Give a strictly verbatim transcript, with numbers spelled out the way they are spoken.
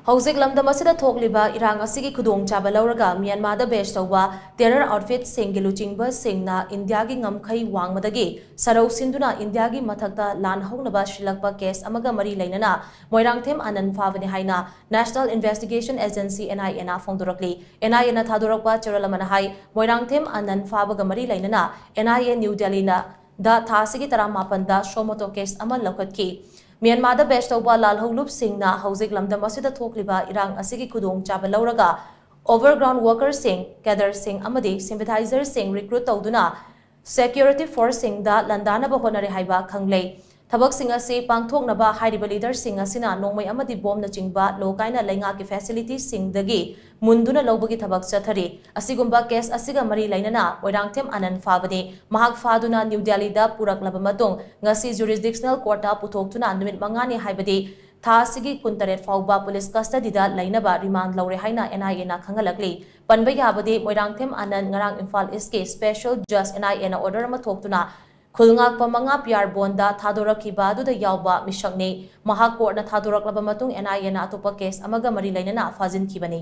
ꯍꯧꯖꯤꯛ ꯂꯝꯗꯝ ꯑꯁꯤꯗ ꯊꯣꯛꯂꯤꯕ ꯏꯔꯥꯡ ꯑꯁꯤꯒꯤ ꯈꯨꯗꯣꯡꯆꯥꯕ ꯂꯧꯔꯒ ꯃ꯭ꯌꯥꯟꯃꯥꯔꯗ ꯕꯦꯁ ꯇꯧꯕ terror outfitꯁꯤꯡꯒꯤ ꯂꯨꯆꯤꯡꯕꯁꯤꯡꯅ ꯏꯟꯗꯤꯌꯥꯒꯤ ꯉꯝꯈꯩ ꯋꯥꯡꯃꯗꯒꯤ ꯁꯔꯧ ꯁꯤꯟꯗꯨꯅ ꯏꯟꯗꯤꯌꯥꯒꯤ ꯃꯊꯛꯇ ꯂꯥꯟ ꯍꯧꯅꯕ ꯁꯤꯜꯂꯛꯄ case ꯑꯃꯒ ꯃꯔꯤ ꯂꯩꯅꯅ ꯃꯣꯏꯔꯥꯡꯊꯦꯝ ꯑꯅꯟ ꯐꯥꯕꯅꯤ ꯍꯥꯏꯅ National Investigation Agency, NIAꯅ ꯐꯣꯡꯗꯣꯔꯛꯂꯤ꯫ NIAꯅ ꯊꯥꯗꯣꯔꯛꯄ ꯆꯦꯔꯣꯜ ꯑꯃꯅ ꯍꯥꯏ, ꯃꯣꯏꯔꯥꯡꯊꯦꯝ ꯑꯅꯟ ꯐꯥꯕꯒ ꯃꯔꯤ ꯂꯩꯅꯅ NIA ꯅ꯭ꯌꯨ ꯗꯦꯜꯂꯤꯅ ꯗ ꯊꯥ ꯑꯁꯤꯒꯤ ꯇꯔꯥꯃꯥꯄꯟꯗ suo motu case ꯑꯃ ꯂꯧꯈꯠꯈꯤ꯫ ꯃ꯭ꯌꯥꯟꯃꯥꯔꯗ ꯕꯦꯁ ꯇꯧꯕ ꯂꯥꯜꯍꯧꯂꯨꯞꯁꯤꯡꯅ ꯍꯧꯖꯤꯛ ꯂꯝꯗꯝ ꯑꯁꯤꯗ ꯊꯣꯛꯂꯤꯕ ꯏꯔꯥꯡ ꯑꯁꯤꯒꯤ ꯈꯨꯗꯣꯡꯆꯥꯕ ꯂꯧꯔꯒ overground workerꯁꯤꯡ, cadreꯁꯤꯡ ꯑꯃꯗꯤ sympathizerꯁꯤꯡ recruit ꯇꯧꯗꯨꯅ security forceꯁꯤꯡꯗ ꯂꯥꯟꯗꯥꯅꯕ ꯍꯣꯠꯅꯔꯦ ꯍꯥꯏꯕ ꯈꯪꯂꯦ꯫ ꯊꯕꯛꯁꯤꯡ ꯑꯁꯤ ꯄꯥꯡꯊꯣꯛꯅꯕ ꯍꯥꯏꯔꯤꯕ leaderꯁꯤꯡ ꯑꯁꯤꯅ ꯅꯣꯡꯃꯩ ꯑꯃꯗꯤ ꯕꯣꯝꯅꯆꯤꯡꯕ ꯂꯣꯀꯥꯏꯅ ꯂꯩꯉꯥꯛꯀꯤ facilitiesꯁꯤꯡꯗꯒꯤ ꯃꯨꯟꯗꯨꯅ ꯂꯧꯕꯒꯤ ꯊꯕꯛ ꯆꯠꯊꯔꯤ꯫ ꯑꯁꯤꯒꯨꯝꯕ case ꯑꯁꯤꯒ ꯃꯔꯤ ꯂꯩꯅꯅ ꯃꯣꯏꯔꯥꯡꯊꯦꯝ ꯑꯅꯟ ꯐꯥꯕꯅꯤ꯫ ꯃꯍꯥꯛ ꯐꯥꯗꯨꯅ ꯅ꯭ꯌꯨ ꯗꯦꯜꯂꯤꯗ ꯄꯨꯔꯛꯂꯕ ꯃꯇꯨꯡ ꯉꯁꯤ jurisdictional courtꯇ ꯄꯨꯊꯣꯛꯇꯨꯅ ꯅꯨꯃꯤꯠ ꯃꯉꯥꯅꯤ, ꯍꯥꯏꯕꯗꯤ ꯊꯥ ꯑꯁꯤꯒꯤ ꯀꯨꯟꯇꯔꯦꯠ ꯐꯥꯎꯕ police custodyꯗ ꯂꯩꯅꯕ remand ꯂꯧꯔꯦ ꯍꯥꯏꯅ NIAꯅ ꯈꯪꯍꯜꯂꯛꯂꯤ꯫ ꯄꯟꯕ ꯌꯥꯕꯗꯤ ꯃꯣꯏꯔꯥꯡꯊꯦꯝ ꯑꯅꯟ ꯉꯔꯥꯡ ꯏꯝꯐꯥꯜ Eastꯀꯤ special judge NIAꯅ order ꯑꯃ ꯊꯣꯛꯇꯨꯅ ꯈꯨꯜ ꯉꯥꯛꯄ ꯃꯉꯥ ꯄꯤꯌꯥꯔ ꯕꯣꯟꯗ ꯊꯥꯗꯣꯔꯛꯈꯤꯕ ꯑꯗꯨꯗ ꯌꯥꯎꯕ ꯃꯤꯁꯛꯅꯤ꯫ ꯃꯍꯥꯛ courtꯅ ꯊꯥꯗꯣꯔꯛꯂꯕ ꯃꯇꯨꯡ NIAꯅ ꯑꯇꯣꯞꯄ case ꯑꯃꯒ ꯃꯔꯤ ꯂꯩꯅꯅ ꯐꯥꯖꯤꯟꯈꯤꯕꯅꯤ꯫